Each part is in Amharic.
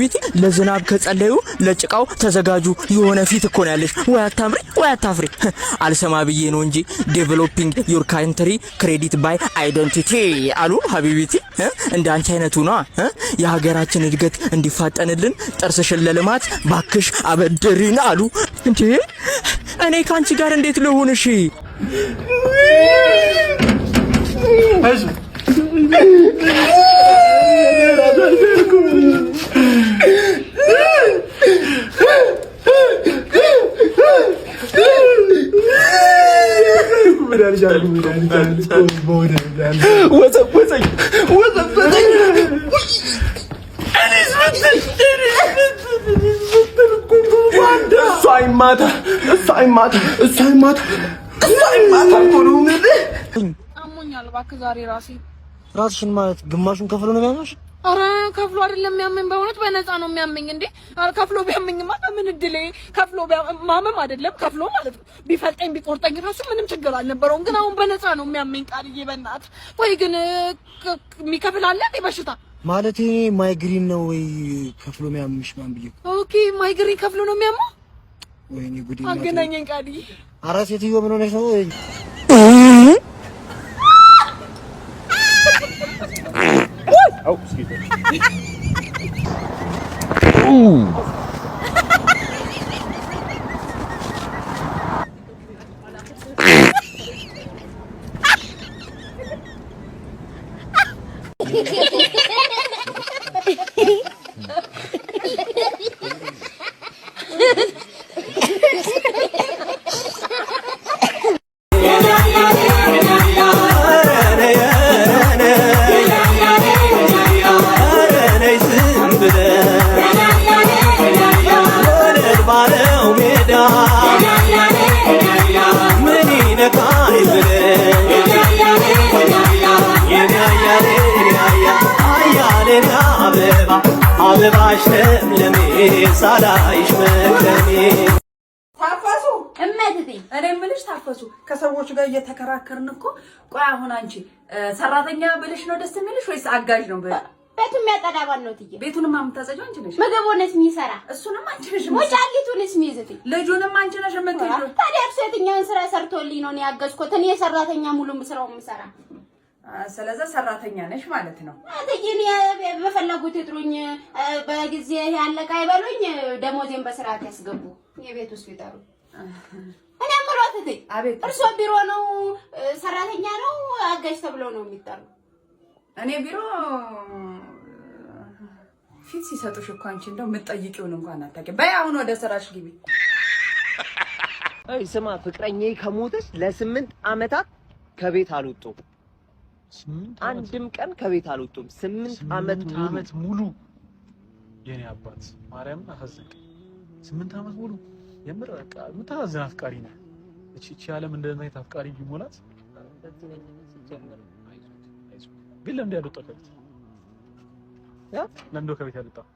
ቤቴ ለዝናብ ከጸለዩ ለጭቃው ተዘጋጁ። የሆነ ፊት እኮ ነው ያለሽ። ወይ አታምሪ ወይ አታፍሪ። አልሰማ ብዬ ነው እንጂ developing your country credit by identity አሉ حبيبتي። እንደ አንቺ አይነቱ ነዋ የሀገራችን እድገት እንዲፋጠንልን ጥርስሽን ለልማት ባክሽ አበድሪን አሉ። እንዴ፣ እኔ ከአንቺ ጋር እንዴት ልሁን? እሺ። ወዘወዘኝ ወዘወዘኝ። እሷ አይማታ፣ እሷ አይማታ፣ እሷ አይማታ፣ እሷ አይማታ እኮ ነው የምልህ። አሞኛል እባክህ ዛሬ ራሴ። ራስሽን ማለት ግማሹን ከፍሎ ነው የሚያመሽ? አረ ከፍሎ አይደለም የሚያመኝ፣ በእውነት በነፃ ነው የሚያመኝ። እንዴ፣ አረ ከፍሎ ቢያመኝማ በምን እድሌ። ከፍሎ ማመም አይደለም ከፍሎ ማለት ነው። ቢፈልጠኝ ቢቆርጠኝ ራሱ ምንም ችግር አልነበረውም። ግን አሁን በነፃ ነው የሚያመኝ። ቃልዬ በእናትህ ወይ ግን የሚከፍል አለ እንዴ በሽታ? ማለት ማይግሪን ነው ወይ ከፍሎ የሚያምሽ ማን ብዬ። Okay፣ migraine ከፍሎ ነው የሚያመው። ወይኔ ጉዴ! አገናኘኝ ቃልዬ። ኧረ ሴትዮ ምን ሆነሽ ነው? Oh, excuse me. ባለው ሜዳ ምን ይነካኝ ብለህ የኔ አያሌ አያ አያሌ አበባ አበባሽ ለምለሜ ሳላይሽ መክረሜ። ታፈሱ። እመትቴ። እኔ የምልሽ ታፈሱ፣ ከሰዎቹ ጋር እየተከራከርን እኮ። ቆይ አሁን አንቺ ሰራተኛ ብልሽ ነው ደስ የሚልሽ ወይስ አጋዥ ነው? ቤቱ የሚያጸዳ ማን ነው እትዬ? ቤቱንማ የምታጸጂው አንቺ ነሽ። ምግቡንስ የሚሰራ? እሱንም አንቺ ነሽ። ሙጫሊቱንስ የሚይዝ እትዬ? ልጁንም አንቺ ነሽ የምትይዙ። ታዲያ እርሶ የትኛውን ስራ ሰርቶልኝ ነው እኔ ያገዝኩት? እኔ ሰራተኛ ሙሉ ስራውን የምሰራ። ስለዚህ ሰራተኛ ነሽ ማለት ነው። እትዬ እኔ በፈለጉት ይጥሩኝ፣ በጊዜ ያለቀ አይበሉኝ፣ ደሞዜን በስርዓት ያስገቡ፣ የቤት ውስጥ ይጠሩ። እኔ የምልዎት እትዬ፣ አቤት። እርሶ ቢሮ ነው ሰራተኛ ነው አጋዥ ተብሎ ነው የሚጠሩ? እኔ ቢሮ ፊት ሲሰጡሽ እኮ አንቺ እንደው የምትጠይቂውን እንኳን አታውቂም። በይ አሁን ወደ ስራሽ ግቢ። አይ ስማ፣ ፍቅረኛዬ ከሞተች ለ8 ዓመታት ከቤት አልወጡም። አንድም ቀን ከቤት አልወጡም። 8 ዓመት ሙሉ። ዓመት ሙሉ፣ የኔ አባት ማርያምን አሳዘንክ። 8 ዓመት ሙሉ የምር በቃ የምታሳዝን አፍቃሪ ነህ። እቺ ዓለም እንደዚህ አይነት አፍቃሪ ቢሞላት። ግን ለምንድን ያልወጣው ከቤት? ለምንድን ከቤት ያልወጣው?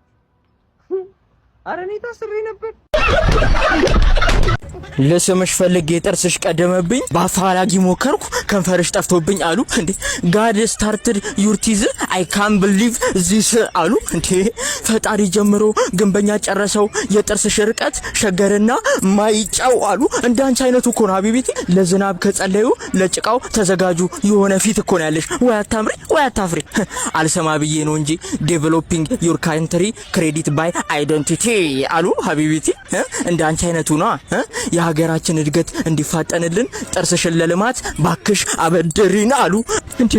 ኧረ እኔ ታስሬ ነበር። ልስምሽ ፈልጌ ጥርስሽ ቀደመብኝ፣ በአፋላጊ ሞከርኩ ከንፈርሽ ጠፍቶብኝ አሉ። እንዴ፣ God started your teeth፣ I can believe this አሉ። እንዴ፣ ፈጣሪ ጀምሮ ግንበኛ ጨረሰው የጥርስሽ ርቀት ሸገርና ማይጨው አሉ። እንደ አንቺ አይነቱ እኮ ነው حبيبتي። ለዝናብ ከጸለዩ ለጭቃው ተዘጋጁ። የሆነ ፊት እኮ ነው ያለሽ። ወይ አታምሪ ወይ አታፍሪ። አልሰማ ብዬ ነው እንጂ developing your country credit by identity አሉ حبيبتي። እንደ አንቺ አይነቱ ነዋ የሀገራችን እድገት እንዲፋጠንልን ጥርስሽን ለልማት ባክሽ አበድሪን አሉ። እንዴ፣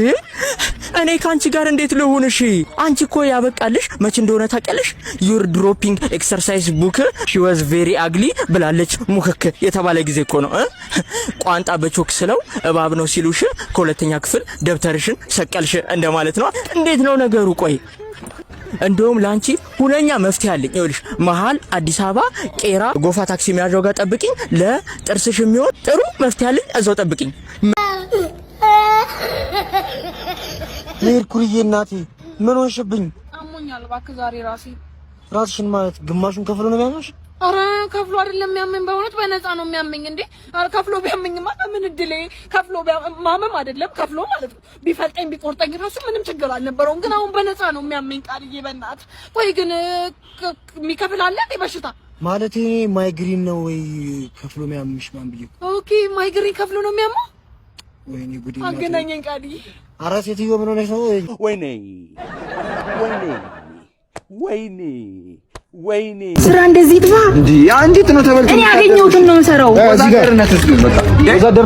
እኔ ከአንቺ ጋር እንዴት ልሁን? እሺ፣ አንቺ እኮ ያበቃልሽ መች እንደሆነ ታውቂያለሽ? Your dropping exercise book she was very ugly ብላለች ሙክክ የተባለ ጊዜ እኮ ነው እ? ቋንጣ በቾክ ስለው እባብ ነው ሲሉሽ ከሁለተኛ ክፍል ደብተርሽን ሰቀልሽ እንደማለት ነው። እንዴት ነው ነገሩ? ቆይ እንደውም ለአንቺ ሁነኛ መፍትሄ አለኝ። ይኸውልሽ፣ መሀል አዲስ አበባ ቄራ ጎፋ ታክሲ መያዣው ጋር ጠብቂኝ። ለጥርስሽ የሚሆን ጥሩ መፍትሄ አለኝ። እዛው ጠብቂኝ። ሜርኩሪዬ እናቴ ምን ሆንሽብኝ? አሞኛል እባክህ ዛሬ ራሴ። ራስሽን ማለት ግማሹን ከፍሎ ነው የሚያመሽ? አረ ከፍሎ አይደለም የሚያመኝ፣ በእውነት በነፃ ነው የሚያመኝ። እንዴ አረ ከፍሎ ቢያመኝማ በምን እድሌ። ከፍሎ ማመም አይደለም ከፍሎ ማለት ነው። ቢፈልጠኝ ቢቆርጠኝ ራሱ ምንም ችግር አልነበረውም። ግን አሁን በነፃ ነው የሚያመኝ። ቃልዬ በእናትህ። ቆይ ግን የሚከፍል አለ እንዴ በሽታ? ማለት እኔ ማይግሪን ነው ወይ ከፍሎ የሚያምሽ ማን ብዬ። Okay፣ migraine ከፍሎ ነው የሚያመው? ወይኔ ጉዴ! አገናኘኝ ቃልዬ። ኧረ ሴትዮ ምን ሆነሽ ነው? ወይኔ ወይኔ ወይኔ ወይኔ! ስራ እንደዚህ ይጥፋ እንዴ! እንዴት ነው ተበልቶ? እኔ ያገኘሁትን ነው የምሰራው። ወዛደር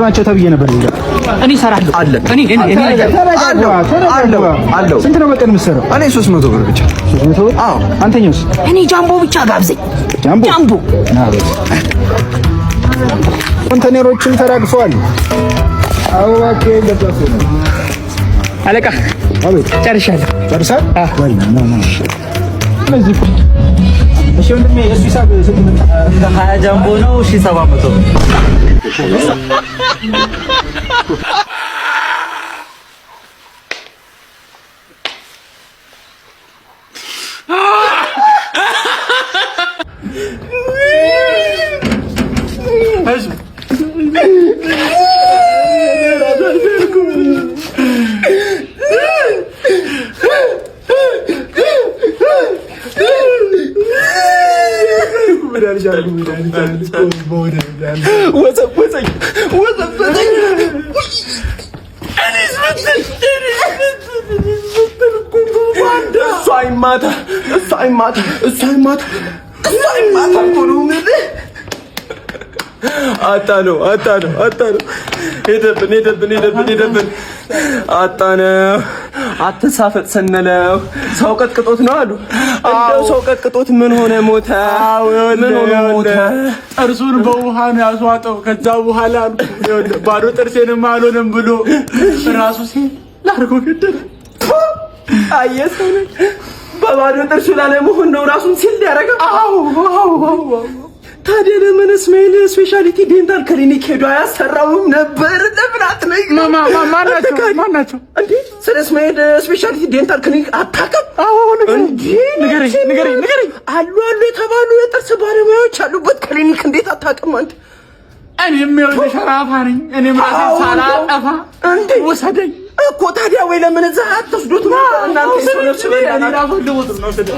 ናቸው ተብዬ ነበር። እዚህ ጋር እኔ እሰራለሁ። አለ እኔ እኔ እኔ አለው አለው አለው። ስንት ነው በቀን የምትሰራው? እኔ 300 ብር ብቻ። 300 ብር? አዎ። አንተኛውስ? እኔ ጃምቦ ብቻ ጋብዘኝ። ጃምቦ ጃምቦ። ኮንቴነሮችም ተራግፈዋል። አዎ እባክህ ለዛፍ ነው። አለቃ አቤት። ጨርሻለሁ። ጨርሰሃል? እነዚህ እሺ ወንድሜ፣ የእሱ ሂሳብ ስንት መጣ? 20 ጃምቦ ነው 1700 ብር። ወዘወዘኝ ወዘወዘኝ። እሷ አይማታ እሷ አይማታ እሷ አይማታ እሷ አይማታ እኮ ነው የምልህ። አጣነው አጣነው አጣነው። ሄደብን ሄደብን ሄደብን ሄደብን አጣነው። አትሳፈጥ ስንለው ሰው ቀጥቅጦት ነው አሉ። እንደው ሰው ቀጥቅጦት ምን ሆነ ሞተ? ምን ሆነ ሞተ? ጥርሱን በውሃ ነው ያስዋጠው። ከዛ በኋላ አልኩ ይኸውልህ ባዶ ጥርሴንም አልሆንም ብሎ ራሱ ሲል ላድርጎ ገደለ። አየህ ሰው ነኝ በባዶ ጥርሱ ላለመሆን ነው ራሱን ሲል ያደረገው። አዎ አዎ አዎ። ታዲያ ለምን እስማኤል Specialty Dental Clinic ሄዶ አያሰራውም ነበር? ለምን አትነግረውም? ማናቸው ማናቸው? እንዴ ስለ እስማኤል Specialty Dental Clinic አታውቅም? አዎ ንገረኝ፣ እንዴ ንገረኝ፣ ንገረኝ፣ ንገረኝ። አሉ አሉ የተባሉ የጥርስ ባለሙያዎች ያሉበት ክሊኒክ እንዴት አታውቅም አንተ? እኔም ይኸውልህ ሸራፋ ነኝ። እኔም ራሴን ሳላጠፋ እንዴ ውሰደኝ እኮ ታዲያ ወይ ለምን እዛ አትወስዱት? እናንተ የሰው ነፍስ በላ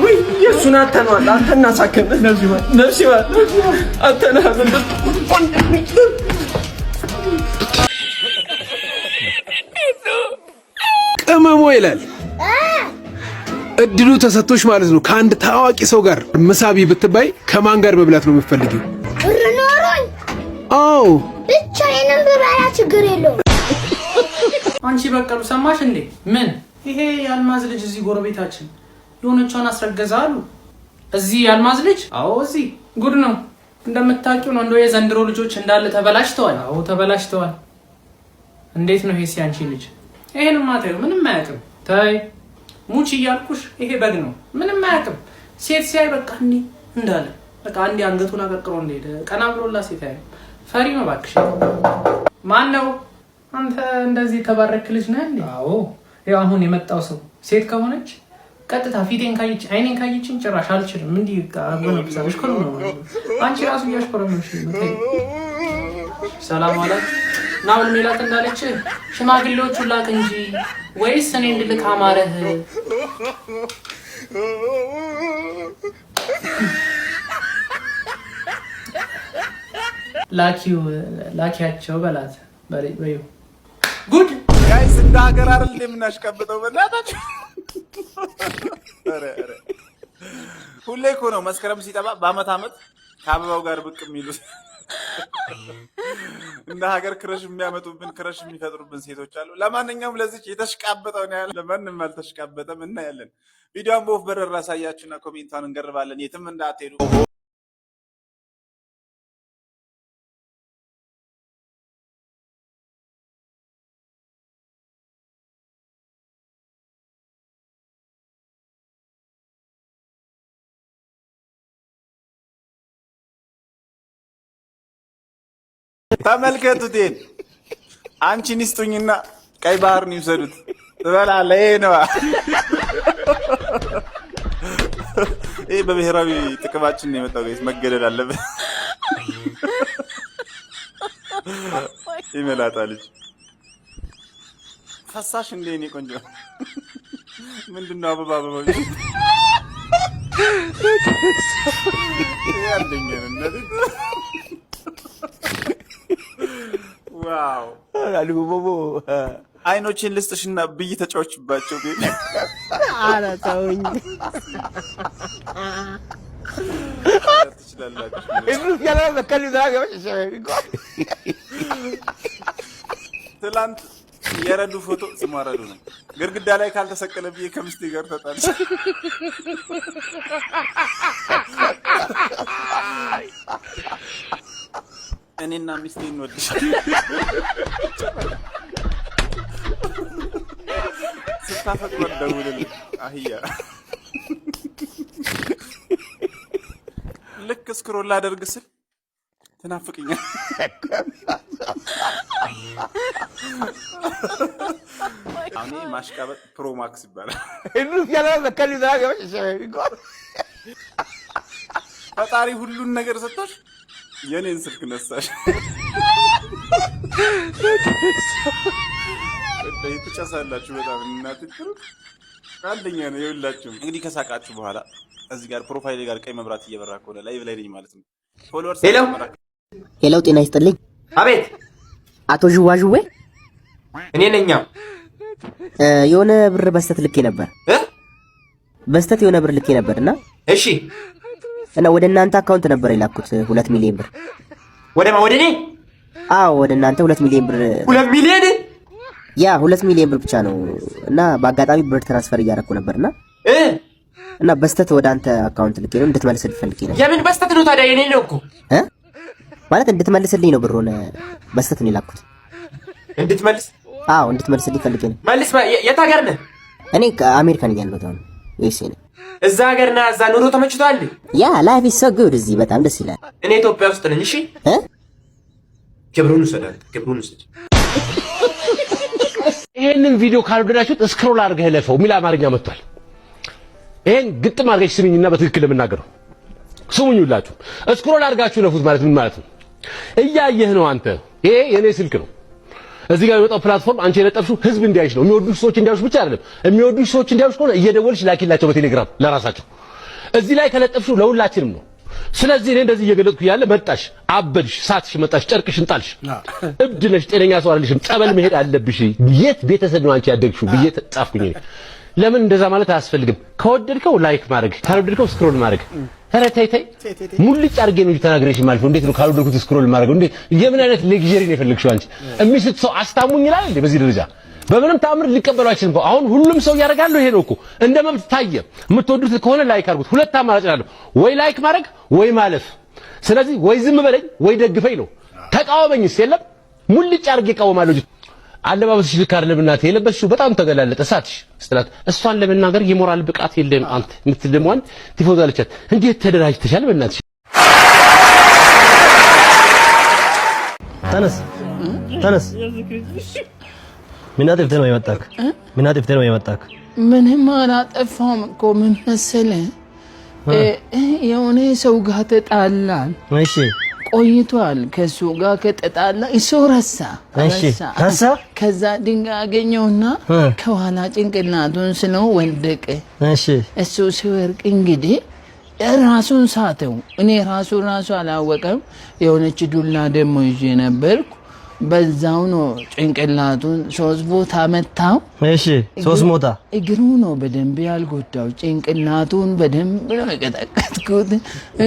ወይ የእሱን አተነዋል። አንተ እናሳክምህ ነፍስ ይማር አተናል። ቅመሞ ይላል። እድሉ ተሰጥቶሽ ማለት ነው። ከአንድ ታዋቂ ሰው ጋር ምሳቢ ብትባይ ከማን ጋር መብላት ነው የምትፈልጊው? ብር ኖሮኝ አዎ ብቻዬንም ብበላ ችግር የለውም። አንቺ በቀሉ ሰማሽ እንዴ? ምን? ይሄ የአልማዝ ልጅ እዚህ ጎረቤታችን የሆነቿን አስረገዘ አሉ። እዚህ የአልማዝ ልጅ? አዎ እዚህ። ጉድ ነው። እንደምታውቂው ነው። እንደው የዘንድሮ ልጆች እንዳለ ተበላሽተዋል። አዎ ተበላሽተዋል። እንዴት ነው ይሄስ ያንቺ ልጅ? ይሄንማ ተይው፣ ምንም አያውቅም። ተይ ሙች እያልኩሽ ይሄ በግ ነው፣ ምንም አያውቅም። ሴት ሲያይ በቃ እንዲህ እንዳለ በቃ እንዲህ አንገቱን አቀርቅሮ እንደሄደ ቀና ብሎላ ሴት አያይም። ፈሪ ነው እባክሽ። ማን ነው? አንተ እንደዚህ የተባረክ ልጅ ነህ እንዴ? አዎ። ያው አሁን የመጣው ሰው ሴት ከሆነች ቀጥታ ፊቴን ካየች አይኔን ካየችኝ ጭራሽ አልችልም። እንዲህ አጎነብሳለች። እኮ ነው አንቺ ራሱ እያሽኮረመምሽ ነው። ተይ። ሰላም አላችሁ። ናሁን ሜላት እንዳለች ሽማግሌዎቹን ላክ እንጂ ወይስ እኔ እንድልክ አማረህ? ላኪው ላኪያቸው በላት በይው። ጉድ Guys፣ እንደ ሀገር አይደል የምናሽቀብጠው? በእናታችሁ ኧረ ኧረ ሁሌ እኮ ነው መስከረም ሲጠባ በአመት አመት ከአበባው ጋር ብቅ የሚሉት። እንደ ሀገር crush የሚያመጡብን crush የሚፈጥሩብን ሴቶች አሉ። ለማንኛውም ለዚች የተሽቃበጠውን ያህል ለማንም አልተሽቃበጠም፣ እናያለን። ቪዲዮን በወፍ በረር ላሳያችሁና comment ቷን እንገርባለን። የትም እንዳትሄዱ። ተመልከቱት። ይሄን አንቺን ይስጡኝና ቀይ ባህርን ይውሰዱት። ትበላለህ። ይሄ ነዋ። ይህ በብሔራዊ ጥቅማችን ነው የመጣው። Guys፣ መገደል አለበት። ይመላጣ ልጅ ፈሳሽ እንደ እኔ ቆንጆ ምንድን ነው? አበባ አበባ ይሄ አንደኛ ነው። እናቴ፣ wow! አይኖችን ልስጥሽና ብይ ተጫዎችባቸው። Baby። ኧረ ተውኝ። ትችላላችሁ። ትላንት የረዱ ፎቶ፣ ስሟ ረዱ ነው፣ ግድግዳ ላይ ካልተሰቀለ ብዬ ከሚስቴ ጋር ተጣልቼ። እኔና ሚስቴ እንወድሻለን። ስታፈቅሯት ደውልልኝ አህያ። ልክ scroll ላደርግ ስል ትናፍቅኛል። አሁን ይሄ ማሽቃበጥ Pro Max ይባላል። ፈጣሪ ሁሉን ነገር ሰጥቶሽ የኔን ስልክ ነሳሽ። ትጨሳላችሁ በጣም፣ እናቴ ትሩት አንደኛ ነው። የሁላችሁም እንግዲህ ከሳቃችሁ በኋላ እዚህ ጋር profile ጋር ቀይ መብራት እየበራ ከሆነ live ላይ ነኝ ማለት ነው። Followers Hello። Hello፣ ጤና ይስጥልኝ። አቤት። አቶ ዥዋዥዌ? እኔ ነኝ። የሆነ ብር በስተት ልኬ ነበር። በስተት የሆነ ብር ልኬ ነበር እና እና ወደ እናንተ account ነበር የላኩት 2 ሚሊዮን ብር። ወደ እኔ? አዎ፣ ወደ እናንተ 2 ሚሊዮን ብር። 2 ሚሊዮን? Yeah፣ 2 ሚሊዮን ብር ብቻ ነው እና በአጋጣሚ ብር transfer እያደረኩ ነበርና እና በስተት ወደ አንተ account ልኬ ነው፣ እንድትመልስልኝ ፈልጌ ነበር። የምን በስተት ነው ታዲያ? የኔ ነው እኮ። እ ማለት እንድትመልስልኝ ነው፣ ብሩን በስተት ነው የላኩት። እንድትመልስ? አዎ፣ እንድትመልስልኝ ፈልጌ ነው። መልስ። የት ሀገር ነህ? እኔ ከአሜሪካ ነኝ ያለሁት፣ አሁን USA ነኝ። እዛ ሀገር ና። እዛ ኑሮ ተመችቶሃል? Yeah, life is so good፣ እዚህ በጣም ደስ ይላል። እኔ ኢትዮጵያ ውስጥ ነኝ። እሺ፣ ክብሩን ውሰድ አንተ፣ ክብሩን ውሰድ። ይሄንን ቪዲዮ ካልወደዳችሁት scroll አድርገህ ለፈው የሚል አማርኛ መጥቷል። ይሄን ግጥም አድርገሽ ስሚኝና በትክክል የምናገረው ስሙኝ ሁላችሁ። Scroll አድርጋችሁ ለፉት ማለት ምን ማለት ነው? እያየህ ነው አንተ። ይሄ የኔ ስልክ ነው። እዚህ ጋር የወጣው platform አንቺ የለጠፍሽው ህዝብ እንዲያይሽ ነው። የሚወዱሽ ሰዎች እንዲያዩሽ ብቻ አይደለም። የሚወዱሽ ሰዎች እንዲያዩሽ ከሆነ እየደወልሽ ላኪላቸው በቴሌግራም ለራሳቸው። እዚህ ላይ ከለጠፍሽው ለሁላችንም ነው። ስለዚህ እኔ እንደዚህ እየገለጥኩ ያለ መጣሽ፣ አበድሽ፣ ሳትሽ መጣሽ፣ ጨርቅሽን ጣልሽ፣ እብድ ነሽ፣ ጤነኛ ሰው አይደለሽም፣ ጸበል መሄድ አለብሽ። የት ቤተሰብ ነው አንቺ ያደግሽው ብዬ ጻፍኩኝ እኔ። ለምን እንደዛ ማለት አያስፈልግም። ከወደድከው like ማድረግ፣ ካልወደድከው scroll ማድረግ። ኧረ ተይ ተይ፣ ሙልጭ አድርጌ ነው እንጂ ተናግሬሽ የማልፈው። እንዴት ነው ካልወደድኩት scroll ማድረግ? እንዴት የምን አይነት luxury ነው የፈለግሽው አንቺ? የሚስት ሰው አስታሙኝ ይላል እንዴ? በዚህ ደረጃ በምንም ተአምር ሊቀበሉ አይችልም እኮ። አሁን ሁሉም ሰው እያደረጋለሁ ይሄ ነው እኮ እንደ መብት ታየ። የምትወዱት ከሆነ like አድርጉት። ሁለት አማራጭ አለው፣ ወይ like ማድረግ ወይ ማለፍ። ስለዚህ ወይ ዝም በለኝ ወይ ደግፈኝ ነው። ተቃወመኝስ የለም፣ ሙልጭ አድርጌ እቃወማለሁ። አለባበስሽ ልክ አይደለም እናቴ፣ የለበስሽው በጣም ተገላለጠ ሳትሽ ስትላት እሷን ለመናገር የሞራል ብቃት የለም አንተ የምትል ደግሞ አንድ ቲፎዞ አለቻት። እንዴት ተደራጅተሻል በእናትሽ? ተነስ ተነስ። ምን አጥፍተህ ነው የመጣክ? ምን አጥፍተህ ነው የመጣክ? ምንም አላጠፋሁም እኮ። ምን መሰለህ፣ የሆነ ሰው ጋር ተጣላን። ቆይቷል። ከሱ ጋር ከተጣላ እሱ ረሳ። ረሳ። ከዛ ድንጋይ አገኘውና ከኋላ ጭንቅላቱን ስለው ወደቀ። እሱ ሲወርቅ እንግዲህ ራሱን ሳተው። እኔ ራሱ አላወቀም። የሆነች ዱላ ደግሞ ይዤ ነበርኩ። በዛው ነው ጭንቅላቱን ሶስት ቦታ መታው። እሺ፣ ሶስት ቦታ። እግሩ ነው በደንብ ያልጎዳው፣ ጭንቅላቱን በደንብ ነው የቀጠቀጥኩት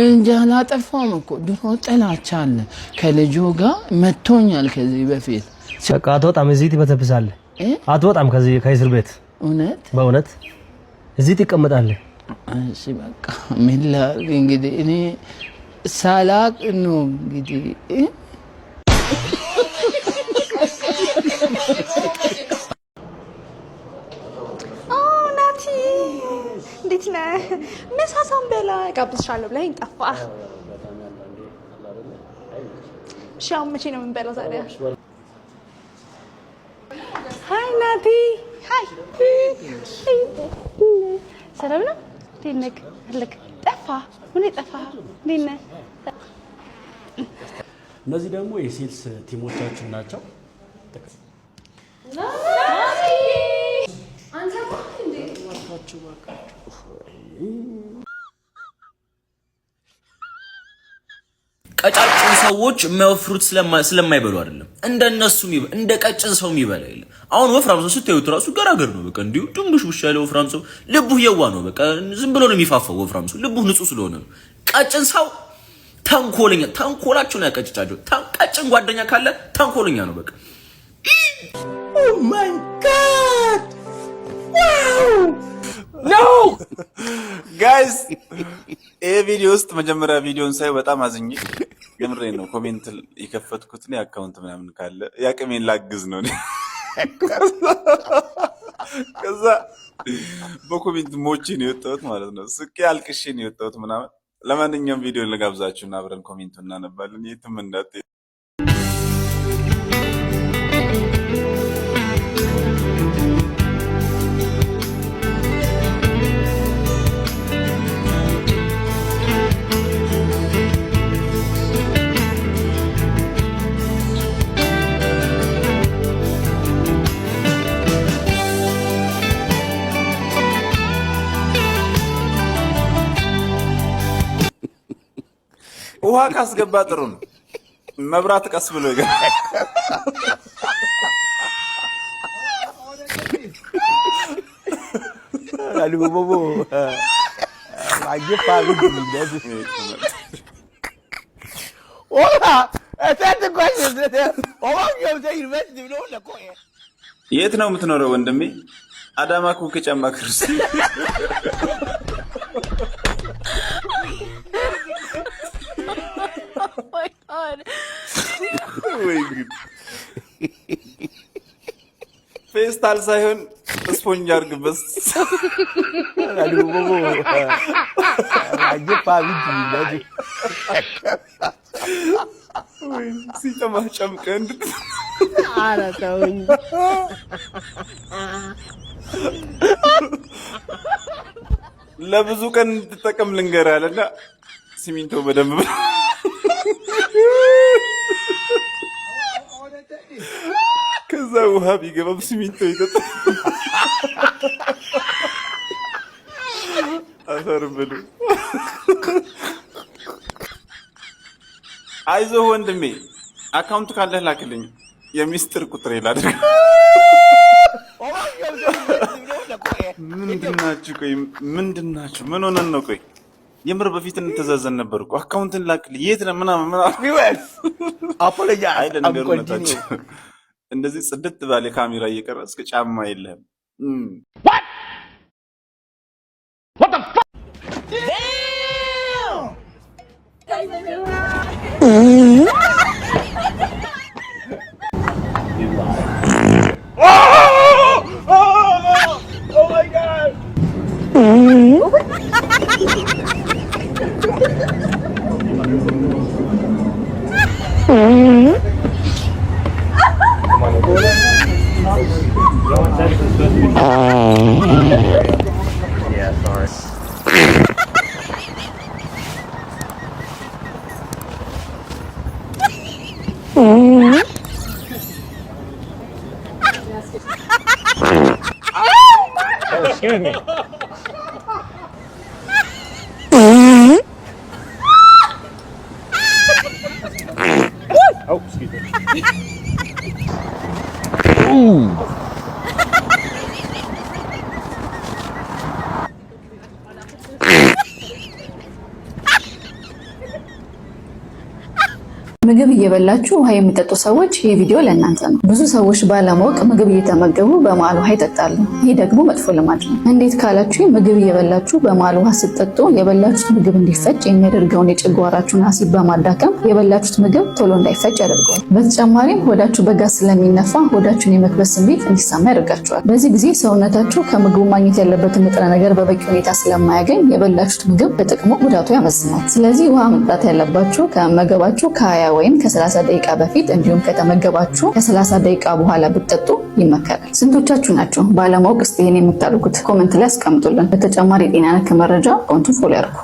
እንጂ አላጠፋውም እኮ። ድሮ ጥላቻ አለ ከልጁ ጋር፣ መቶኛል ከዚህ በፊት። በቃ አትወጣም፣ እዚህ ትበሰብሳለህ። አትወጣም ከዚህ ከእስር ቤት። እውነት? በእውነት እዚህ ትቀመጣለህ። እሺ በቃ ምን ላድርግ እንግዲህ፣ እኔ ሳላቅ ነው እንግዲህ። ናቲ፣ እንዴት ነህ? ምሳ ሳንበላ ጋብዝሻለሁ ብለኸኝ ጠፋህ። እሺ አሁን መቼ ነው የምንበላው ታዲያ? Hi ናቲ፣ hi፣ ሰላም ነው? እንዴት ነህ? አለክ ጠፋ። ምን ጠፋ? እንዴት ነህ? እነዚህ ደግሞ የ sales team ኦቻችን ናቸው። አንተ እንዴ? ቀጫጭን ሰዎች የማይወፍሩት ስለማይበሉ አይደለም። እንደነሱ እንደ ቀጭን ሰው የሚበላ የለም። አሁን ወፍራም ሰው ስታዩት ራሱ ገራገር ነው። በቃ እንዲሁ ድንቡሽቡሽ ያለ ወፍራም ሰው ልቡ የዋ ነው። በቃ ዝም ብሎ ነው የሚፋፋው። ወፍራም ሰው ልቡ ንጹህ ስለሆነ ነው። ቀጭን ሰው ተንኮለኛ፣ ተንኮላቸውን ያቀጭጫቸው። ቀጭን ጓደኛ ካለ ተንኮለኛ ነው። በቃ Oh my God! Wow! No, guys፣ ይህ ቪዲዮ ውስጥ መጀመሪያ ቪዲዮን ሳይ በጣም አዝኜ፣ የምሬን ነው። Comment የከፈትኩት እኔ account ምናምን ካለ የአቅሜን ላግዝ ነው። ከዛ በ comment ሞቼ ነው የወጣሁት ማለት ነው። ስቄ አልቅሼ ነው የወጣሁት ምናምን። ለማንኛውም ቪዲዮ ልጋብዛችሁና አብረን comment ኡ እናነባለን። የትም እንዳትሄዱ። ውሃ ካስገባ ጥሩ ነው። መብራት ቀስ ብሎ ይገባል። የት ነው የምትኖረው ወንድሜ? አዳማ ኩክ ጫማ ክርስ። Oh my God. ወይ ጉድ! ፌስታል ሳይሆን ስፖንጅ አድርግበት። ወይ ሲጠማ ጨምቀህ እንድት ኧረ ተውኝ። ለብዙ ቀን እንድትጠቀም ልንገርህ አለና ሲሚንቶ በደንብ ከዛ ውሃ ቢገባም ሲሚንቶ ይጠጣል። አፈር ብሉ። አይዞህ ወንድሜ፣ account ካለህ ላክልኝ። የሚስጥር ቁጥር ላድርግ። ምንድናችሁ? ቆይ ምንድናችሁ? ምን ሆነን ነው? ቆይ የምር በፊት እንተዛዘን ነበር እኮ። አካውንትን ላክልኝ፣ የት ነህ ምናምን ምናምን። አይ ለነገሩ እውነታቸው፣ እንደዚህ ጽድት ባለ ካሜራ እየቀረጽክ ጫማ የለህም። Oh my God! Yeah, sorry. Oh, excuse me. Oh, excuse me. Ooh. ምግብ እየበላችሁ ውሃ የሚጠጡ ሰዎች ይህ ቪዲዮ ለእናንተ ነው። ብዙ ሰዎች ባለማወቅ ምግብ እየተመገቡ በመሃል ውሃ ይጠጣሉ። ይህ ደግሞ መጥፎ ልማድ ነው። እንዴት ካላችሁ ምግብ እየበላችሁ በመሃል ውሃ ስትጠጡ የበላችሁት ምግብ እንዲፈጭ የሚያደርገውን የጨጓራችሁን አሲድ በማዳከም የበላችሁት ምግብ ቶሎ እንዳይፈጭ ያደርገዋል። በተጨማሪም ሆዳችሁ በጋዝ ስለሚነፋ ሆዳችሁን የመክበድ ስሜት እንዲሰማ ያደርጋችኋል። በዚህ ጊዜ ሰውነታችሁ ከምግቡ ማግኘት ያለበትን ንጥረ ነገር በበቂ ሁኔታ ስለማያገኝ የበላችሁት ምግብ ከጥቅሙ ጉዳቱ ያመዝናል። ስለዚህ ውሃ መጠጣት ያለባችሁ ከመመገባችሁ ከ20 ከ20 ወይም ከ30 ደቂቃ በፊት እንዲሁም ከተመገባችሁ ከ30 ደቂቃ በኋላ ብትጠጡ ይመከራል። ስንቶቻችሁ ናቸው ባለማወቅ እስቲ ይህን የምታደርጉት? Comment ላይ አስቀምጡልን። በተጨማሪ የጤና ነክ መረጃ አካውንቱን follow ያድርጉ።